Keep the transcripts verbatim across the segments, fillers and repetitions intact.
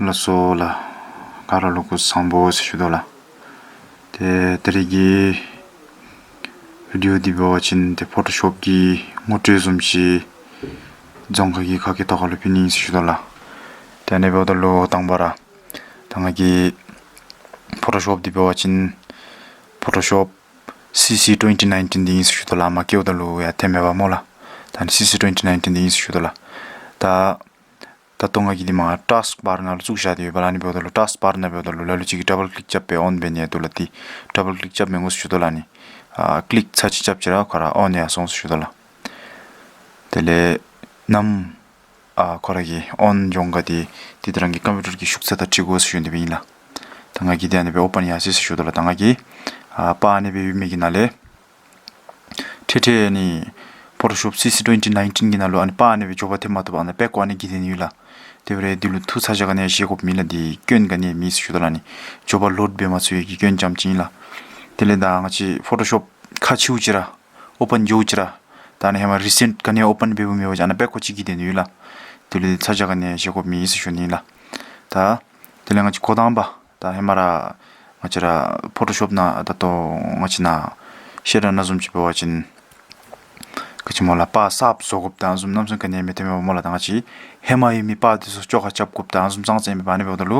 ལགས་སོ་ལགས། ག་ར་ལུ་སྐུ་གཟུགས་བཟང་པོ་ཟེར་ཞུ་དོ་ལགས། ཏེ་ད་རིས་ཀྱི་བི་ཌིའོ་འདི་འབད་བ་ཅིན་ཏེ་ཕོ་ཊོ་ཤོབ་ཀྱི་ངོ་སྤྲོད་བཟུམ་ཅིག་རྫོང་ཁ་གི་ཁ་སྐད་ཐོག་ཁ་ལུ་ཕུལ་ནི་ཨིན་ཟེར་ཞུ་དོ་ལགས། ཏེ་ཨ་ནི་འབདཝ་ད་ལུ་དང་པ་ར་ད་ང་གིས་ཕོ་ཊོ་ཤོབ་འདི་འབད་བ་ཅིན་ཕོ་ཊོ་ཤོབ་སི་སི་ཊུ་ཝེན་ཊི་ནའིན་ཊིན་འདི་ཨིན་ཟེར་ཞུ་དོ་ལགས། མ་བཀལཝ་ད་ལུ་ཡང་ཐོནམ་མས་པ་སྨོ་ལགས། ད་ཨ་ནི་སི་སི་ཊུ་ཝེན་ཊི་ནའིན་ཊིན་འདི་ཨིན་ཟེར་ཞུ་དོ་ལགས། ད་ད་ལྟོ་ང་གིས་འདི་མར་ཊཱསཀ་བཱར་ནང་ལུ་བཙུགས་བཞག་སྟེ་ཡོད་པ་ལགས། ཨ་ནི་འབདཝ་ད་ལུ་ཊཱསཀ་བཱར་ནང་འབདཝ་ད་ལུ་ལ་ལུ་ཅིག་གིས་ཌབ་བཱལ་ཀི་ལིཀ་རྐྱབ་སྦེ་ཨོན་འབད་ནི་ཡང་འདུག་ལགས། ཏེ་ཌབ་བཱལ་ཀི་ལིཀ་རྐྱབ་མི་དགོ་ཟེར་ཞུ་དོ་ལགས། ཨ་ནི་ཨ་ཀི་ལིཀ་ཚར་གཅིག་རྐྱབ་ཅི་ར་ཁོ་ར་ཨོན་ཡར་སོང་ཟེར་ཞུ་དོ་ལགས། དེ་ལས་ནམ་ཨ་ཁོ་ར་གི་ཨོན་འགྱོ་ག་དེ་དེ་ད་རང་གི་ཀམ་པིའུ་ཊར་གྱི་ཤུགས་ཚད་དང་འཁྲིལ་དགོ་ཟེར་ཞུ་ནི་སྦེ་ཨིན་ལགས། ད་ང་གིས་འདི་ཨ་ནི་སྦེ་ཨོ་པཱན་ཡར་སོ་ཡི་ཟེར་ཞུ་དོ་ལགས། ད་ང་གིས་ཨ་པར་ཨ་ནི་སྦེ་ཡོད་མི་གི་ནང་ལས་ཏེ་ཏེ་ཨ་ནི་ཕོ་ཊོ་ཤོབ་སི་སི་ཊུ་ཝེན་ཊི་ནའིན་ཊིན་གྱི་ནང་ལུ་ཨ་ནི་པར་ཨ་ནི་སྦེ་འགྱོ་བ་ཐོནམ་མ་གཏོགས་ཨ་ནི་པེ་ཀོ་ཨ་ནི་གི་དོན་ཡོད་ལགས། དེ་འབད་རུང་འདི་ལུ་ཐུགས་ཚ་གྱང་ག་ནི་ཡང་བཞེས་དགོཔ་མེད་ལགས། འདི་སྐྱོན་ག་ནི་ཡང་མེད་ཟེར་ཞུ་དོ་ལགས། ཨ་ནི་འགྱོ་བ་ལོཌ་འབད་མ་ཚུགས་ཡི་གི་སྐྱོན་ཙམ་ཅིག་ཨིན་ལགས། དེ་ལས་ད་ང་བཅས་ཕོ་ཊོ་ཤོབ་ཁ་ཕྱེཝ་ཅི་ར་ཨོ་པཱན་འགྱོཝ་ཅི་ར་ད་ཨ་ནི་ཧེ་མ་རི་སེནཊ་ག་ནི་ཡང་ཨོ་པཱན་འབདཝ་མེད་པ་ཅིན་ཨ་ནི་པེ་ཀོ་ཅིག་གི་དོན་ཡོད་ལགས། དེ་ལུ་ཚ་གྱང་ག་ནི་ཡང་བཞེས་དགོཔ་མེད་ཟེར་ཞུ་ནི་ལགས། ད་དེ་ལས་ང་བཅས་འགོ་དང་པ་ད་ཧེ་མ་ར་ང་བཅས་ར་ཕོ་ཊོ་ཤོབ་ནང་ད་ལྟོ་ང་བཅས་ནཱ་ཤེས་ར་ནང་བཟུམ་ཅིག་འབད་བ་ཅིན་ག་ཅི་སྨོ་ལགས། པར་གསརཔ་བཟོ་དགོཔ་དང་ཨ་ནི་བཟུམ་ནམ་སེམས་ག་ནི་ཡང་མི་ཐོན་མས་པ་སྨོ་ལགས། ད་ང་བཅས་ཧེ་མ་ཡོད་མི་པར་འདི་ཚུ་བཅོ་ཁ་རྐྱབ་དགོཔ་དང་ཨ་ནི་བཟུམ་ཙང་ཙང་ཨིན་པས། ཨ་ནི་འབདཝ་ད་ལུ་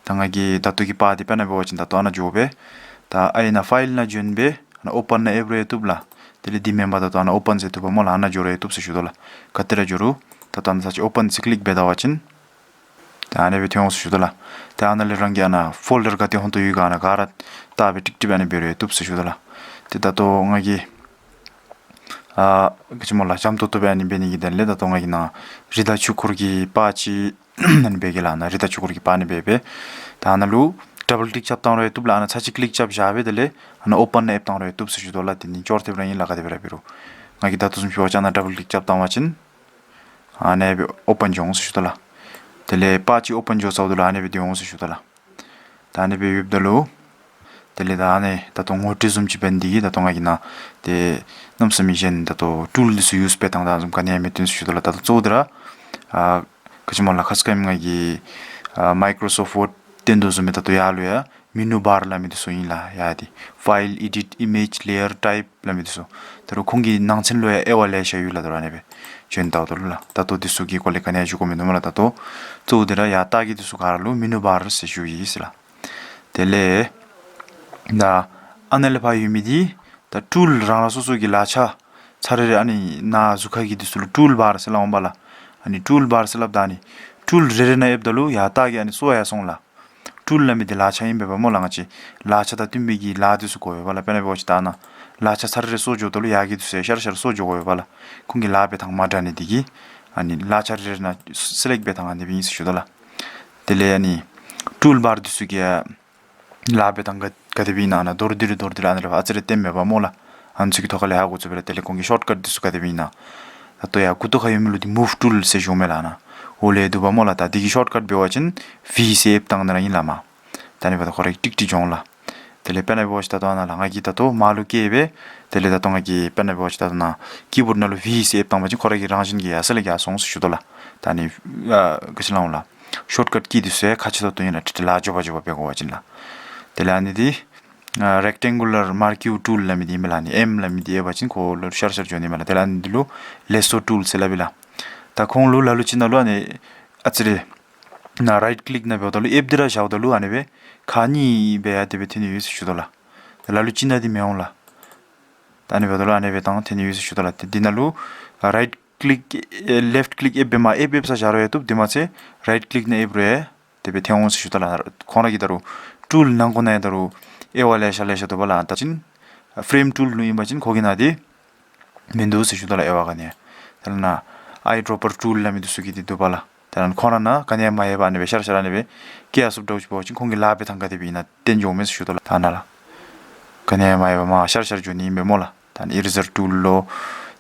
ད་ང་གི་ད་ལྟོ་གི་པར་འདི་དཔེར་ན་འབད་བ་ཅིན་ད་ལྟོ་ཨ་ནཱ་འགྱོ་སྦེ་ད་ཨའི་ནང་ཕའིལ་ནང་བྱོན་སྦེ་ཨ་ནཱ་ཨོ་པཱན་ནང་ཨེབ་རུང་ཡང་བཏུབ་ལགས། དེ་ལས་འདི་མེན་པར་ད་ལྟོ་ཨ་ནཱ་ཨོ་པཱན་ཟེར་འདུག་པ་སྨོ་ལགས། ཨ་ནཱ་འགྱོ་རུང་ཡང་བཏུབ་ཟེར་ཞུ་དོ་ལགས། ག་ཏེ་ར་འགྱོ་རུང་ད་ལྟོ་ཨ་ནཱ་ཚར་གཅིག་ཨོ་པཱན་ཟེར་ཀི་ལིཀ་འབད་ད་པ་ཅིན་ད་ཨ་ནི་སྦེ་ཐོན་འོང་ཟེར་ཞུ་དོ་ལགས། ད་ཨ་ནཱ་ལས་རང་གི་ཨ་ནཱ་ཕོལ་ཌར་ག་ཏེ་འོང་དོ་ཡོད་ག་ཨ་ནཱ་ག་ར་བལྟ་སྦེ་ཀྲིག་ཀྲི་སྦེ་ཨ་ནི་འབད་རུང་ཡང་བཏུབ་ཟེར་ཞུ་དོ་ལགས། ཏེ་ད་ལྟོ་ང་གིས་ཨ་ག་ཅི་སྨོ་ལགས། འཇམ་ཏོང་ཏོ་སྦེ་ཨ་ནི་འབད་ནི་གི་དོན་ལས་ད་ལྟོ་ང་གིས་ནཱ་རི་དྭགས་ཆོས་འཁོར་གྱི་པར་ཅིག་ཨ་ནི་འབད་གེ་ལགས། ནཱ་རི་དྭགས་ཆོས་འཁོར་གྱི་པར་ཨ་ནི་འབད་སྦེ་ད་ཨ་ནཱ་ལུ་ཌབ་བཱལ་ཀི་ལིཀ་རྐྱབ་བཏང་རུང་ཡང་བཏུབ་ལགས། ཨ་ནཱ་ཚར་གཅིག་ཀི་ལིཀ་རྐྱབ་བཞག་སྦེ་དེ་ལས་ཨ་ནཱ་ཨོ་པཱན་ནང་ཨེབ་བཏང་རུང་ཡང་བཏུབ་ཟེར་ཞུ་དོ་ལགས། དེ་ནི་ཅོག་འཐདཔ་ར་ཨིན་ལགས། ག་དེ་སྦེ་ར་འབད་རུང་ང་གིས་ད་ལྟོ་བཟུམ་ཅིག་འབད་བ་ཅིན་ཨ་ནཱ་ཌབ་བཱལ་ཀི་ལིཀ་རྐྱབ་བཏང་པ་ཅིན་ཨ་ནི་སྦེ་ཨོ་པཱན་འགྱོ་འོང་ཟེར་ཞུ་དོ་ལགས། དེ་ལས་པར་ཅིག་ཨོ་པཱན་འགྱོ་ཚརཝ་ད་ལུ་ཨ་ནི་སྦེ་སྡོད་འོང་ཟེར་ཞུ་དོ་ལགས། ད་ཨ་ནི་སྦེ་ཡོདཔ་ད་ལུ་དེ་ལས་ད་ཨ་ནི་ད་ལྟོ་ངོ་སྤྲོད་བཟུམ་ཅིག་འབད་ནི་འདི་གིས་ད་ལྟོ་ང་གིས་ནཱ་ཏེ་གནམ་མེད་ས་མེད་གཞན་ད་ལྟོ་ཊུལ་འདི་ཚུ་ཡུསི་འབད་ཐངས་དང་ཨ་ནི་བཟུམ་ག་ནི་ཡང་མི་སྟོན་ཟེར་ཞུ་དོ་ལགས། ད་ལྟོ་གཙོ་བོ་འདི་ར་ཨ་ག་ཅི་སྨོ་ལགས། ཁ་ཙ་ཁ་ཉིནམ་ང་གིས་ཨ་མའི་ཀྲོ་སོཕཊ་ཝརཌ་སྟོན་དོ་བཟུམ་སྦེ་ད་ལྟོ་ཡར་ལུ་ཡང་མེ་ནུ་བཱར་སླབ་མི་འདི་ཚུ་ཨིན་ལགས། ཡར་འདི་ཕའིལ་ཨེ་ཌིཊ་ཨི་མེཇ་ལེ་ཡར་ཊའིཔ་སླབ་མི་འདི་ཚུ། ད་རུང་ཁོང་གི་ནང་ཚན་ལུ་ཡང་དབྱེ་བ་ལེ་ཤ་ཡོད་ལགས། ད་རུང་ཨ་ནི་སྦེ་བྱོན་ལྟཝ་ད་ལུ་ལགས། ད་ལྟོ་འདི་ཚུ་གི་སྐོར་ལས་ག་ནི་ཡང་ཞུ་དགོཔ་མིན་འདུག་སྨོ་ལགས། ད་ལྟོ་གཙོ་བོ་འདི་ར་ཡར་ལྟག་གི་འདི་ཚུ་ག་ར་ལུ་མེ་ནུ་བཱར་ཟེར་ཞུ་ཡི་ཟེར་ལགས། དེ་ལས་ད་ཨ་ནཱ་ལས་ཕར་ཡོད་མི་འདི་ད་ཊུལ་རང་རང་སོ་སོ་གི་ལག་ཆ་ཚར་རེ་རེ་ཨ་ནི་ནཱ་ཟུར་ཁ་གི་འདི་ཚུ་ལུ་ཊུལ་བཱར་ཟེར་སླབ་འོང་པ་ལགས། ཨ་ནི་ཊུལ་བཱར་ཟེར་སླབ་ད་ཨ་ནི་ཊུལ་རེ་རེ་ནང་ཨེབ་ད་ལུ་ཡར་ལྟག་གི་ཨ་ནི་སོར་ཡར་སོང་ལགས། ཊུལ་སླབ་མི་འདི་ལག་ཆ་ཨིན་པས་པ་སྨོ་ལགས། ང་བཅས་ལག་ཆ་དང་བསྟུན་པའི་གི་ལཱ་འདི་ཚུ་དགོ་པས་པ་ལགས། དཔེར་ན་འབད་བ་ཅིན་ད་ནཱ་ལག་ཆ་ཚར་རེ་རེ་སོར་འགྱོཝ་ད་ལུ་ཡར་གི་འདི་ཚུ་ཡང་ཤར་ཤར་སོར་འགྱོ་དགོ་པས་པ་ལགས། ཁོང་གི་ལཱ་འབད་ཐངས་མ་འདྲ་ནི་འདི་གིས་ཨ་ནི་ལག་ཆ་རེ་རེ་ནང་སི་ལེཀཊ་འབད་ཐངས་ཨ་ནི་སྦེ་ཨིན་ཟེར་ཞུ་དོ་ལགས། དེ་ལས་ཨ་ནི་ཊུལ་བཱར་འདི་ཚུ་གི་ཡང་ལཱ་འབད་ཐངས་ག་ག་དེ་སྦེ་ཨིན་ན་ཨ་ནཱ་མདོར་བསྡུས་རེ་མདོར་བསྡུས་རེ་ཨ་ནཱ་ལས་ཕར་ཨ་ཙི་རེ་སྟོནམ་མས་པ་སྨོ་ལགས། ཨ་ནི་ཚུ་གི་ཐོག་ཁ་ལས་ཧ་གོ་ཚུགས་པས་ལགས། དེ་ལས་ཁོང་གི་ཤོཊ་ཀཊ་འདི་ཚུ་ག་དེ་སྦེ་ཨིན་ན། ད་ལྟོ་ཡར་མགུ་ཏོ་ཁར་ཡོད་མི་ལུ་འདི་མུབ་ཊུལ་ཟེར་ཞུཝ་མས་ལགས། ཨ་ནཱ་འོག་ལས་འདུག་པ་སྨོ་ལགས། ད་འདི་གི་ཤོཊ་ཀཊ་འབད་བ་ཅིན་ཝི་ཟེར་ཨེབ་བཏང་ནི་ར་ཨིན་ལགས་མར། ད་ཨ་ནི་འབདཝ་ད་ཁོ་ར་གིས་ཀྲིག་ཀྲི་འགྱོ་འོང་ལགས། དེ་ལས་དཔེར་ན་འབད་བ་ཅིན་ད་ལྟོ་ཨ་ནཱ་ལགས་ང་གིས་ད་ལྟོ་མར་ལུ་བཀལ་སྦེ་དེ་ལས་ད་ལྟོ་ང་གིས་དཔེར་ན་འབད་བ་ཅིན་ད་ལྟོ་ནཱ་ཀི་བོརཌ་ནང་ལུ་ཝི་ཟེར་ཨེབ་བཏང་པ་ཅིན་ཁོ་ར་གི་རང་བཞིན་གྱིས་ཡར་སི་ལེཀཊ་ཡར་སོང་ཟེར་ཞུ་དོ་ལགས། ད་ཨ་ནི་ཨ་ག་ཅི་སླབ་འོང་ལགས། ཤོཊ་ཀཊ་ཀི་འདི་ཚུ་ཡང་ཁག་ཆེ་ཏོག་ཏོ་ཨིན་ལགས། ཏེ་ཏེ་ལཱ་མགྱོགས་པ་མགྱོགས་པ་འབད་དགོ་པ་ཅིན་ལགས། དེ་ལས་ཨ་ནི་འདི་ཨ་རེཀ་ཊེང་གུ་ལར་མར་ཀིའུ་ཊུལ་སླབ་མི་འདི་ཨིན་མས་ལགས། ཨ་ནི་ཨེམ་སླབ་མི་འདི་ཨེབ་པ་ཅིན་ཁོ་ལུ་ཤར་ཤར་འགྱོ་ནི་མས་ལགས། དེ་ལས་ཨ་ནི་འདི་ལུ་ལེ་སོ་ཊུལ་ཟེར་སླབ་ཨིན་ལགས། ད་ཁོང་ལུ་ལ་ལུ་ཅིག་ནང་ལུ་ཨ་ནི་ཨ་ཙི་རེ་ནཱ་རའིཊ་ཀི་ལིཀ་ནང་འབདཝ་ད་ལུ་ཨེབ་སྟེ་ར་བཞགཔ་ད་ལུ་ཨ་ནི་སྦེ་ཁ་གཉིས་སྦེ་ཡར་དེ་སྦེ་འཐོན་ནི་ཡོད་ཟེར་ཞུ་དོ་ལགས། ད་ལ་ལུ་ཅིག་ནང་འདི་མི་འོང་ལགས། ད་ཨ་ནི་འབདཝ་ད་ལུ་ཨ་ནི་སྦེ་བཏང་འཐོན་ནི་ཡོད་ཟེར་ཞུ་དོ་ལགས། ཏེ་འདི་ནང་ལུ་རའིཊ་ཀི་ལིཀ་ཨེ་ལེཕཊ་ཀི་ལིཀ་ཨེབ་སྦེ་མར་ཨེབ་ཨེབ་ས་བཞག་རུང་ཡང་བཏུབ། དེ་མ་ཚད་རའིཊ་ཀི་ལིཀ་ནང་ཨེབ་རུང་ཡང་དེ་སྦེ་འཐོན་འོང་ཟེར་ཞུ་དོ་ལགས། ཁོང་ར་གི་ད་རུང་ཊུལ་ནང་འཁོད་ནང་ཡང་ད་རུང་དབྱེ་བ་ལེ་ཤ་ལེ་ཤ་འདུག་པ་ལགས། ད་ཅིན་ཕེ་རེམ་ཊུལ་ལུ་ཨིན་པ་ཅིན་ཁོ་གི་ནང་འདི་མིན་འདུག་ཟེར་ཞུ་དོ་ལགས། དབྱེ་བ་ག་ནི་ཡང་། དེ་ལས་ནཱ་ཨའི་ཌོ་པར་ཊུལ་སླབ་མི་འདི་ཚུ་གི་འདི་འདུག་པ་ལགས། དེ་ལས་ཁོང་ར་ནཱ་ག་ནི་ཡང་མ་ཡོད་པར་ཨ་ནི་སྦེ་ཤར་ཤར་ཨ་ནི་སྦེ་བཀལ་ཡར་སོངམ་འདྲཝ་ཅིག་འབད་བ་ཅིན་ཁོང་གི་ལཱ་འབད་ཐངས་ག་དེ་སྦེ་ཨིན་ན་སྟོན་འགྱོཝ་མས་ཟེར་ཞུ་དོ་ལགས། ད་ནཱ་ལགས་ག་ནི་ཡང་མ་ཡོད་པར་མར་ཤར་ཤར་འགྱོ་ནི་ཨིན་པས་སྨོ་ལགས། ད་ཨ་ནི་ཨི་རེ་ཟར་ཊུལ་ལོ་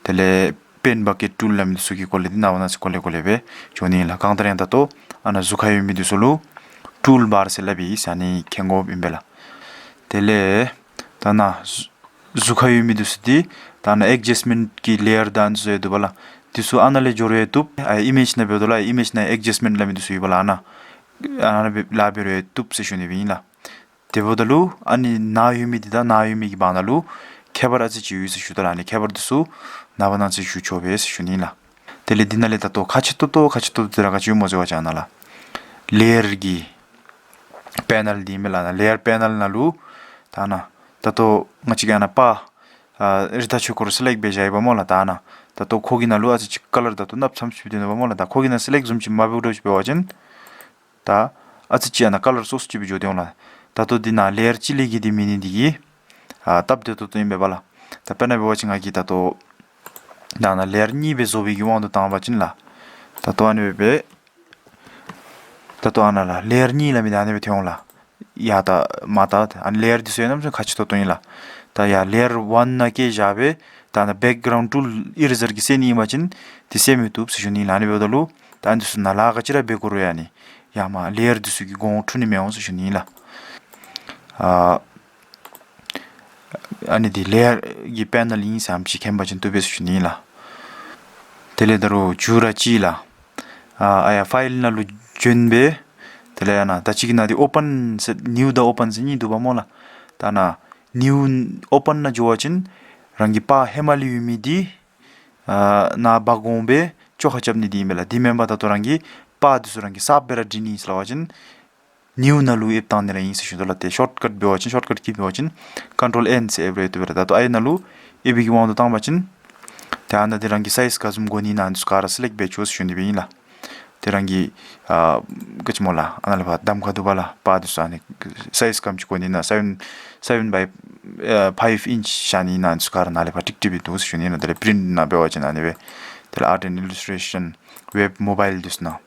དེ་ལས་པེན་བ་ཀེཊ་ཊུལ་སླབ་མི་འདི་ཚུ་གི་སྐོར་ལས་འདི་ནཱ་འབདན་ཟེར་སྐོར་ལས་སྐོར་ལས་སྦེ་འགྱོ་ནི་ཨིན་ལགས། གང་ལྟར་ཡང་ད་ལྟོ་ཨ་ནཱ་ཟུར་ཁར་ཡོད་མི་འདི་ཚུ་ལུ་ཊུལ་བཱར་ཟེར་སླབ་ཨིན་ཟེར་ཨ་ནི་མཁྱེན་དགོཔ་ཨིན་པས་ལགས། དེ་ལས་ད་ནཱ་ཟུར་ཁར་ཡོད་མི་འདི་ཚུ་འདི་ད་ནཱ་ཨེཌ་ཇཱསཊ་མེནཊ་གི་ལེ་ཡར་དང་འདི་ཚུ་ཡོད་འདུག་པ་ལགས། འདི་ཚུ་ཨ་ནཱ་ལས་འགྱོ་རུང་ཡང་བཏུབ། ཨ་ཨི་མེཇ་ནང་འབདཝ་ད་ལུ་ཨི་མེཇ་ནང་ཨེཌ་ཇཱསཊ་མེནཊ་སླབ་མི་འདི་ཚུ་ཡོད་པ་ལགས། ཨ་ནཱ་ ཨ་ནཱ་ལས་འབད་ལཱ་འབད་རུང་བཏུབ་ཟེར་ཞུ་ནི་སྦེ་ཨིན་ལགས། དེ་འབདཝ་ད་ལུ་ཨ་ནི་ནཱ་ཡོད་མི་འདི་དང་ནཱ་ཡོད་མི་གི་བར་ན་ལུ་ཁྱད་པར་ཨ་ཙི་ཅིག་ཡོད་ཟེར་ཞུ་དོ་ལགས། ཨ་ནི་ཁྱད་པར་འདི་ཚུ་ནངས་པ་གནངས་ཚེ་ཞུ་ཆོག་པས་ཟེར་ཞུ་ནི་ཨིན་ལགས། དེ་ལས་འདི་ནང་ལས་ད་ལྟོ་ཁག་ཆེ་ཏོག་ཏོ་ཁག་ཆེ་ཏོག་ཏོ་དེ་ར་ག་ཅི་སྨོ་ཟེར་བ་ཅིན་ཨ་ནཱ་ལགས། ལེ་ཡར་གྱི་པེ་ནལ་འདི་ཨིན་མས་ལགས། ལེ་ཡར་པེ་ནལ་ནང་ལུ་ད་ནཱ་ད་ལྟོ་ང་བཅས་ཀྱིས་ཨ་ནཱ་པར་ཨ་རི་དྭགས་ཆོས་འཁོར་སི་ལེཀཊ་འབད་བཞག་ཡི་པ་སྨོ་ལགས། ད་ནཱ་ད་ལྟོ་ཁོ་གི་ནང་ལུ་ཨ་ཙི་ཅིག་ཀ་ལར་ད་ལྟོ་གནགཔོ་ཙམ་ཅིག་སྦེ་སྡོད་ནུག་པ་སྨོ་ལགས། ད་ཁོ་གི་ནང་སི་ལེཀཊ་བཟུམ་ཅིག་མ་འབད་དོ་ཅིག་འབད་བ་ཅིན་ད་ཨ་ཙི་ཅིག་ཨ་ནཱ་ཀ་ལར་སོ་སོ་ཅིག་སྦེ་འགྱོ་སྟེ་འོང་ལགས། ད་ལྟོ་འདི་ནཱ་ལེ་ཡར་གཅིག་ལས་བརྒལ་ཏེ་མེད་ནི་འདི་གིས་ཨ་སྟབས་བདེ་ཏོག་ཏོ་ཨིན་པས་པ་ལགས། ད་དཔེར་ན་འབད་བ་ཅིན་ང་གིས་ད་ལྟོ་ད་ནཱ་ལེ་ཡར་གཉིས་སྦེ་བཟོ་བའི་གི་དབང་དུ་བཏང་བ་ཅིན་ལགས། ད་ལྟོ་ཨ་ནི་སྦེ་འབད། ད་ལྟོ་ཨ་ནཱ་ལགས་ལེ་ཡར་གཉིས་སླབ་མི་འདི་ཨ་ནི་སྦེ་ཐོན་འོང་ལགས། ཡར་ད་མར་ད་ཨ་ནི་ལེ་ཡར་འདི་ཚུ་ཡང་གནམ་མེད་ས་མེད་ཁག་ཆེ་ཏོག་ཏོ་ཨིན་ལགས། ད་ཡར་ལེ་ཡར་ཝན་ནང་བཀལ་བཞག་སྦེ་ད་ནཱ་བེཀ་གྲའུནཌ་ཊུལ་ཨི་རེ་ཟར་གྱིས་བསལ་ནི་ཨིན་པ་ཅིན་འདི་བསལ་མི་བཏུབ་ཟེར་ཞུ་ནི་ལགས། ཨ་ནི་འབདཝ་ད་ལུ་ད་ཨ་ནི་འདི་ཚུ་ནང་ལཱ་ག་ཅི་ར་འབད་དགོ་རུང་ཡང་ཨ་ནི་ཡར་མར་ལེ་ཡར་འདི་ཚུ་གི་གོང་འཁྲུལ་ནི་མི་འོང་ཟེར་ཞུ་ནི་ལགས། ཨ་ཨ་ནི་འདི་ལེ་ཡར་གྱི་པེ་ནལ་ཨིན་ཟེར་ཨ་ནེམ་ཅིག་མཁྱེན་པ་ཅིན་བཏུབ་པས་ཟེར་ཞུ་ནི་ལགས། དེ་ལས་ད་རུང་མཇུག་ར་ཅིག་ལགས། ཨ་ཨ་ཡར་ཕའིལ་ནང་ལུ་བྱོན་སྦེ་དེ་ལས་ཨ་ནཱ་ད་ཅི་གི་ནང་འདི་ཨོ་པཱན་ཟེར་ནིའུ་དང་ཨོ་པཱན་ཟེར་གཉིས་འདུག་པ་སྨོ་ལགས། ད་ནཱ་ནིའུ་ཨོ་པཱན་ནང་འགྱོ་བ་ཅིན་རང་གི་པར་ཧེ་མ་ལས་ཡོད་མི་འདི་ཨ་ནཱ་འབག་འོང་སྦེ་བཅོ་ཁ་རྐྱབ་ནི་འདི་ཨིན་པས་ལགས། འདི་མེན་པར་ད་ལྟོ་རང་གི་པར་འདི་ཚུ་རང་གིས་གསརཔ་སྦེ་ར་འབྲི་ནི་ཨིན་ཟེར་སླབ་པ་ཅིན་ནིའུ་ནང་ལུ་ཨེབ་བཏང་ནི་ར་ཨིན་ཟེར་ཞུ་དོ་ལགས། ཏེ་ཤོཊ་ཀཊ་འབད་བ་ཅིན་ཤོཊ་ཀཊ་ཀི་འབད་བ་ཅིན་ཀོན་ཊོལ་ཨེན་ཟེར་ཨེབ་རུང་བཏུབ་པས་ལགས། ད་ལྟོ་ཨའི་ནང་ལུ་ཨེབ་པའི་གི་དབང་དུ་བཏང་བ་ཅིན་ཏེ་ཨ་ནཱ་འདི་རང་གི་སའིཛ་ག་བཟུམ་དགོ་ནི་ཨིན་ན་འདི་ཚུ་ག་ར་སི་ལེཀཊ་འབད་ཆོག་ཟེར་ཞུ་ནི་སྦེ་ཨིན་ལགས། ཏེ་རང་གི་ཨ་ག་ཅི་སྨོ་ལགས་ཨ་ནཱ་ལས་ཕར་གདམ་ཁ་འདུག་པ་ལགས། པར་འདི་ཚུ་ཨ་ནི་སའིཛ་ག་དེམ་ཅིག་དགོ་ནི་ཨིན་ན་སེ་བེན་སེ་བེན་བའི་ཨ་ཕའིབ་ཨིནཅ་བཞག་ནི་ཨིན་ན་འདི་ཚུ་ག་ར་ནཱ་ལས་ཕར་ཀྲིག་ཀྲི་སྦེ་འདུག་ཟེར་ཞུ་ནི་ཨིན་ལགས། དེ་ལས་པིརིནཊ་ནང་འབད་བ་ཅིན་ཨ་ནི་སྦེ་དེ་ལས་ཨརཊ་ཨེནཌ་ཨིལ་ལུསི་ཊེ་ཤཱན་ཝེབ་མོ་བཱའིལ་འདི་ཚུ་ནང་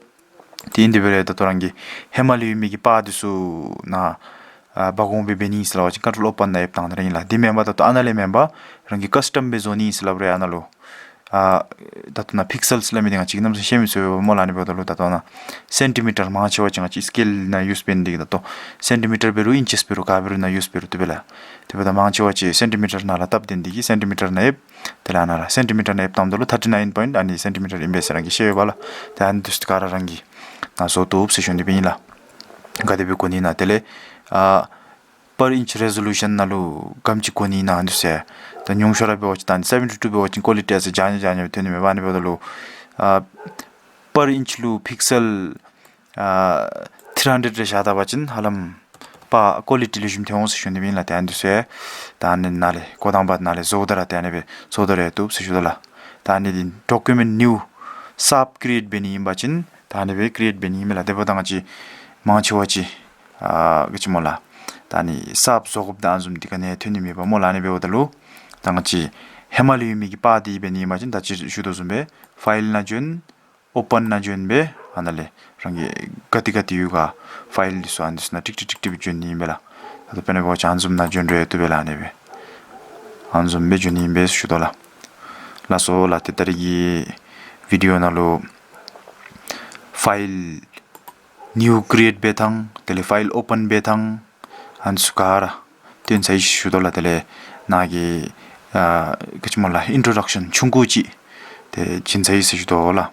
དེ་ཨིན། དེ་འབད་རུང་ད་ལྟོ་རང་གི་ཧེ་མ་ལས་ཡོད་མི་གི་པར་འདི་ཚུ་ནཱ་ཨ་འབག་འོང་སྦེ་འབད་ནི་ཨིན་ཟེར་སླབ་པ་ཅིན་ཀོན་ཊོལ་ཨོ་པཱན་ནང་ཨེབ་བཏང་ནི་ར་ཨིན་ལགས། དེ་མེན་པར་ད་ལྟོ་ཨ་ནཱ་ལས་མེན་པར་རང་གིས་ཀསི་ཊམ་སྦེ་བཟོ་ནི་ཨིན་ཟེར་སླབ་རུང་ཨ་ནཱ་ལུ་ཨ་ད་ལྟོ་ནཱ་པིཀ་སེལསི་སླབ་མི་འདི་ང་བཅས་ཀྱིས་གནམ་མེད་ས་མེད་ཤེས་མི་ཚུགས་པས་པ་སྨོ་ལགས། ཨ་ནི་འབདཝ་ད་ལུ་ད་ལྟོ་ནཱ་སེན་ཊི་མི་ཊར་མང་ཆེ་བ་ཅིག་ང་བཅས་སི་ཀེལ་ནང་ཡུསི་འབད་ནི་འདི་གིས་ད་ལྟོ་སེན་ཊི་མི་ཊར་འབད་རུང་ཨིན་ཅེསི་འབད་རུང་ག་འབད་རུང་ནཱ་ཡུསི་འབད་རུང་བཏུབ་པས་ལགས། དེ་འབདཝ་ད་མང་ཆེ་བ་ཅིག་སེན་ཊི་མི་ཊར་ནང་ལུ་སྟབས་བདེ་ནི་འདི་གིས་སེན་ཊི་མི་ཊར་ནང་ཨེབ། དེ་ལས་ཨ་ནཱ་ལགས་སེན་ཊི་མི་ཊར་ནང་ཨེབ་བཏངམ་ད་ལུ་ཐར་ཊི་ནའིན་པོའིནཊ་ཨ་ནི་སེན་ཊི་མི་ཊར་ཨིན་པས་ཟེར་རང་གིས་ཤེས་ཡོད་པ་ལགས། ཏེ་ཨ་ནི་འདི་ཚུ་ག་ར་རང་གིས་ནཱ་བཟོ་བཏུབ་ཟེར་ཞུ་ནི་སྦེ་ཨིན་ལགས། ག་དེ་སྦེ་དགོ་ནི་ཨིན་ན་དེ་ལས་ཨ་པར་ཨིནཅ་རེ་ཟོ་ལུ་ཤཱན་ནང་ལུ་ག་དེམ་ཅིག་དགོ་ནི་ཨིན་ན་འདི་ཚུ་ཡང་ད་ཉུང་ཤོས་ར་འབད་བ་ཅིན་ད་ཨ་ནི་སེ་བེན་ཊི་ཊུ་འབད་བ་ཅིན་ཀོ་ལི་ཊི་ཨ་ཙི་འཇམ་ནི་འཇམ་ནི་སྦེ་ཐོན་ནི་མས་པ། ཨ་ནི་འབདཝ་ད་ལུ་ཨ་པར་ཨིནཅ་ལུ་པིཀ་སེལ་ཨ་ཐིརི་ཧན་ཌེཌ་རེ་བཞག་ད་པ་ཅིན་ཧ་ལམ་པར་ཀོ་ལི་ཊི་ལེགས་ཤོམ་ཐོན་འོང་ཟེར་ཞུ་ནི་སྦེ་ཨིན་ལགས། ཏེ་ཨ་ནི་འདི་ཚུ་ཡང་ད་ཨ་ནི་ནཱ་ལས་འགོ་དང་པ་ནཱ་ལས་བཟོ་ད་ར་ཏེ་ཨ་ནི་སྦེ་བཟོ་ད་ར་བཏུབ་ཟེར་ཞུ་དོ་ལགས། ད་ཨ་ནི་འདི་ཌོ་ཀུ་མེནཊ་ནིའུ་གསརཔ་ཀི་རི་ཨེཊ་འབད་ནི་ཨིན་པ་ཅིན་ད་ཨ་ནི་སྦེ་ཀི་རི་ཨེཊ་འབད་ནི་ཨིན་མས་ལགས། དེ་འབདཝ་ད་ང་བཅས་མང་ཆེ་བ་ཅིག་ཨ་ག་ཅི་སྨོ་ལགས་ད་ཨ་ནི་གསརཔ་བཟོ་དགོཔ་ད་ཨ་ནི་བཟུམ་འདི་ག་ནི་ཐོན་ནི་མེད་པ་སྨོ་ལགས། ཨ་ནི་འབདཝ་ད་ལུ་ད་ང་བཅས་ཧེ་མ་ལས་ཡོད་མི་གི་པར་འདི་འབད་ནི་ཨིན་པ་ཅིན་ད་ཅི་ཞུ་དོ་བཟུམ་སྦེ་ཕའིལ་ནང་བྱོན། ཨོ་པཱན་ནང་བྱོན་སྦེ་ཨ་ནཱ་ལས་རང་གི་ག་ཏེ་ག་ཏེ་ཡོད་ག་ཕའིལ་འདི་ཚུ་ཨ་ནི་འདི་ཚུ་ནང་ཀྲིག་ཀྲི་ཀྲིག་ཀྲི་སྦེ་བྱོན་ནི་ཨིན་པས་ལགས། ད་ལྟོ་དཔེར་ན་འབད་བ་ཅིན་ཨ་ནི་བཟུམ་ནང་བྱོན་རུང་བཏུབ་པས་ལགས། ཨ་ནི་སྦེ་ཨ་ནི་བཟུམ་སྦེ་བྱོན་ནི་ཨིན་པས་ཞུ་དོ་ལགས། ལགས་སོ་ལགས། ཏེ་ད་རིས་ཀྱི་བི་ཌི་ཨོ་ནང་ལུ་ཕའིལ་ནིའུ་ཀི་རི་ཨེཊ་འབད་ཐངས་དེ་ལས་ཕའིལ་ཨོ་པཱན་འབད་ཐངས་ཨ་ནི་ཚུ་ག་ར་སྟོན་ཚར་ཡི་ཞུ་དོ་ལགས། དེ་ལས་ནཱ་གི་ཨ་ག་ཅི་སྨོ་ལགས་ཨིན་ཊྲོ་ཌག་ཤཱན་ཆུང་ཀུ་ཅིག་ཏེ་བྱིན་ཚར་ཡི་ཟེར་ཞུ་དོ་ལགས།